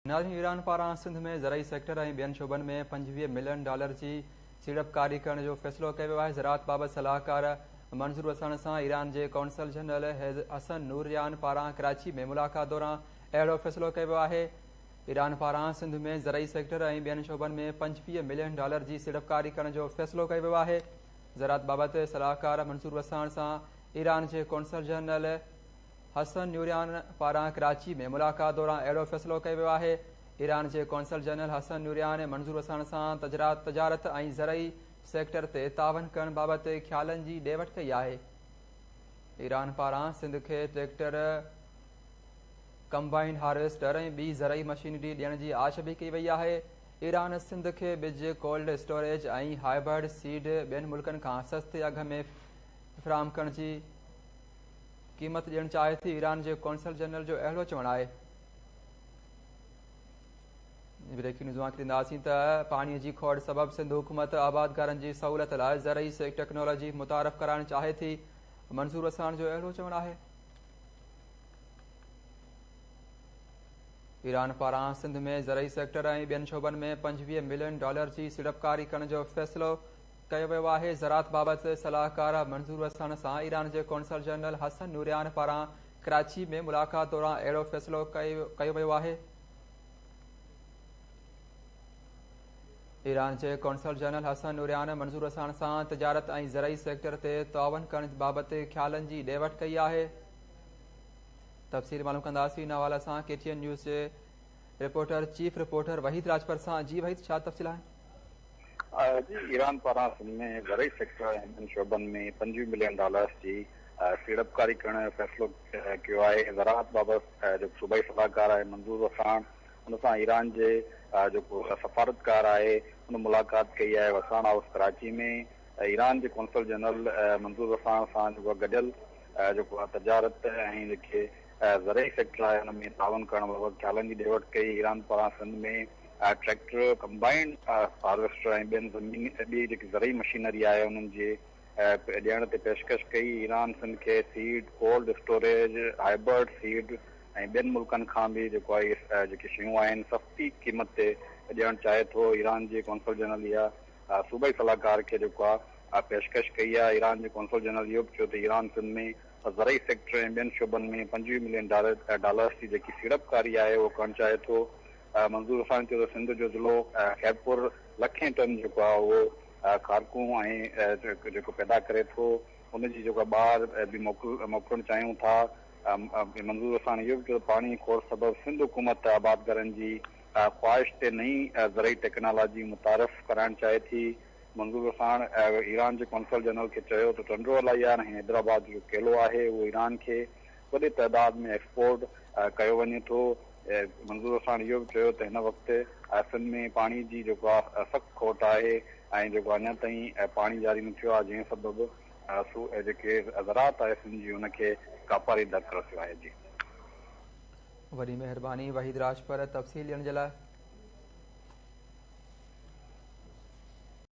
ناظرين ايران پاران سنڌ ۾ زرعي سيڪٽر ۽ ٻين شعبن ۾ 25 ملين ڊالر جي سيڙپڪاري ڪرڻ جو فيصلو ڪيو ويو آهي. زراعت بابت صلاحڪار منظور وساڻ سان ايران جي قونصل جنرل حسن نوريان پاران ڪراچي ۾ ملاقات دوران اهڙو فيصلو ڪيو ويو آهي. ايران پاران سنڌ ۾ زرعي سيڪٽر ۽ ٻين شعبن ۾ 25 ملين ڊالر جي سيڙپڪاري ڪرڻ جو فيصلو ڪيو ويو آهي. زراعت بابت صلاحڪار منظور وساڻ سان ايران جي قونصل جنرل حسن نوريان پاران ڪراچي ۾ ملاقات دوران اهڙو فيصلو ڪيو ويو آهي. ايران جي قونصل جنرل حسن نوريان منظور وساڻ سان تجارت ۽ زرعي سيڪٽر تي تعاون ڪرڻ بابت خيالن جي ڏي وٺ ڪئي آهي. ايران پاران سنڌ کي ٽريڪٽر، ڪمبائنڊ هارويسٽر ۽ ٻي زرعي مشينري ڏيڻ جي آڇ به ڪئي وئي آهي. ايران سنڌ کي ٻج، ڪولڊ اسٽوريج ۽ هائبرڊ سيڊ ٻين ملڪن کان سستي اگهه ۾ فراهم ڪرڻ جي قيمت ڏيڻ چاهي ٿي، ايران جي قونصل جنرل جو اهڙو چوڻ آهي. بريڪنگ نيوز اوهان کي ڏينداسين ته پاڻي جي کوٽ سبب سنڌ حڪومت آبادگارن جي سهولت لاء زرعي ٽيڪنالاجي متعارف ڪرائڻ چاهي ٿي، منظور وساڻ جو اهڙو چوڻ آهي. ايران پاران سنڌ ۾ زرعي سيڪٽر ۽ ٻين شعبن ۾ 25 ملين ڊالر جي سيڙپڪاري ڪرڻ جو فيصلو ڪيو ويو آهي. زراعت بابت صلاحڪار منظور وساڻ سان ايران جي قونصل جنرل حسن نوريان پاران ڪراچي ۾ ملاقات دوران اهڙو فيصلو ڪيو ويو آهي. ايران جي قونصل جنرل حسن نوريان منظور وساڻ سان تجارت ۽ زرعي سيڪٽر تي تعاون ڪرڻ بابت خيالن جي ڏي وٺ ڪئي آهي. تفصيل معلوم ڪنداسين ان حوالي سان ڪي ٽي اين نيوز جي reporter chief reporter Waheed Rajpar سان. جي وحيد ڇا تفصيل آهن؟ جي ايران پاران سنڌ ۾ زرعي سيڪٽر ۽ ٻين شعبن ۾ 25 ملين ڊالرز جي سيڙپڪاري ڪرڻ جو فيصلو ڪيو آهي. زراعت بابت جيڪو صوبائي صلاحڪار آهي منظور وساڻ ان سان ايران جي جيڪو سفارتڪار آهي ان ملاقات ڪئي آهي وساڻ هائوس ڪراچي ۾ ايران جي قونصل جنرل منظور وساڻ سان جيڪو گڏيل جيڪو آهي تجارت ۽ جيڪي زرعي سيڪٽر آهي ان ۾ تعاون ڪرڻ بابت خيالن جي ڏي وٺ ڪئي. ايران پاران سنڌ ۾ ٽريڪٽر، ڪمبائنڊ هارويسٽر ۽ ٻين زميني ٻي جيڪي زرعي مشينري آهي انهن جي ڏيڻ تي پيشڪش ڪئي. ايران سنڌ کي seed, cold storage, hybrid seed ۽ ٻين ملڪن کان به جيڪو آهي جيڪي شيون آهن سستي قيمت تي ڏيڻ چاهي ٿو. ايران جي قونصل جنرل اها صوبائي صلاحڪار کي جيڪو آهي پيشڪش ڪئي آهي. ايران جي قونصل جنرل اهو به چيو ته ايران سنڌ ۾ زرعي سيڪٽر ۽ ٻين شعبن ۾ 25 ملين ڊالرز جي جيڪي سيڙپڪاري آهي اهو ڪرڻ چاهي ٿو. منظور حسين چيو ته سنڌ جو ضلعو خيرپور لکين ٽن جيڪو آهي اهو کارڪون ۽ جيڪو پيدا ڪري ٿو ان جي جيڪو ٻاهر به موڪلڻ چاهيون ٿا. منظور حسين اهو به چيو ته پاڻي کوٽ سبب سنڌ حڪومت آبادگارن جي خواهش تي نئين زرعي ٽيڪنالاجي متعارف ڪرائڻ چاهي ٿي. منظور وساڻ ايران جي قونصل جنرل کي چيو ته ٽنڊو الهيار ۽ حيدرآباد جو ڪيلو آهي اهو ايران کي وڏي تعداد ۾ ايڪسپورٽ ڪيو وڃي ٿو. منظور وساڻ اهو به چيو ته هن وقت سنڌ ۾ پاڻي جي جيڪو آهي سخت کوٽ آهي ۽ جيڪو اڃا تائين پاڻي جاري نه ٿيو آهي جنهن سبب جيڪي زراعت آهي سنڌ جي ان کي ڪاپاري ڌڪ رسيو آهي. جي. وڏي مهرباني وحيد راڄپر تفصيل ڏيڻ جي لاء.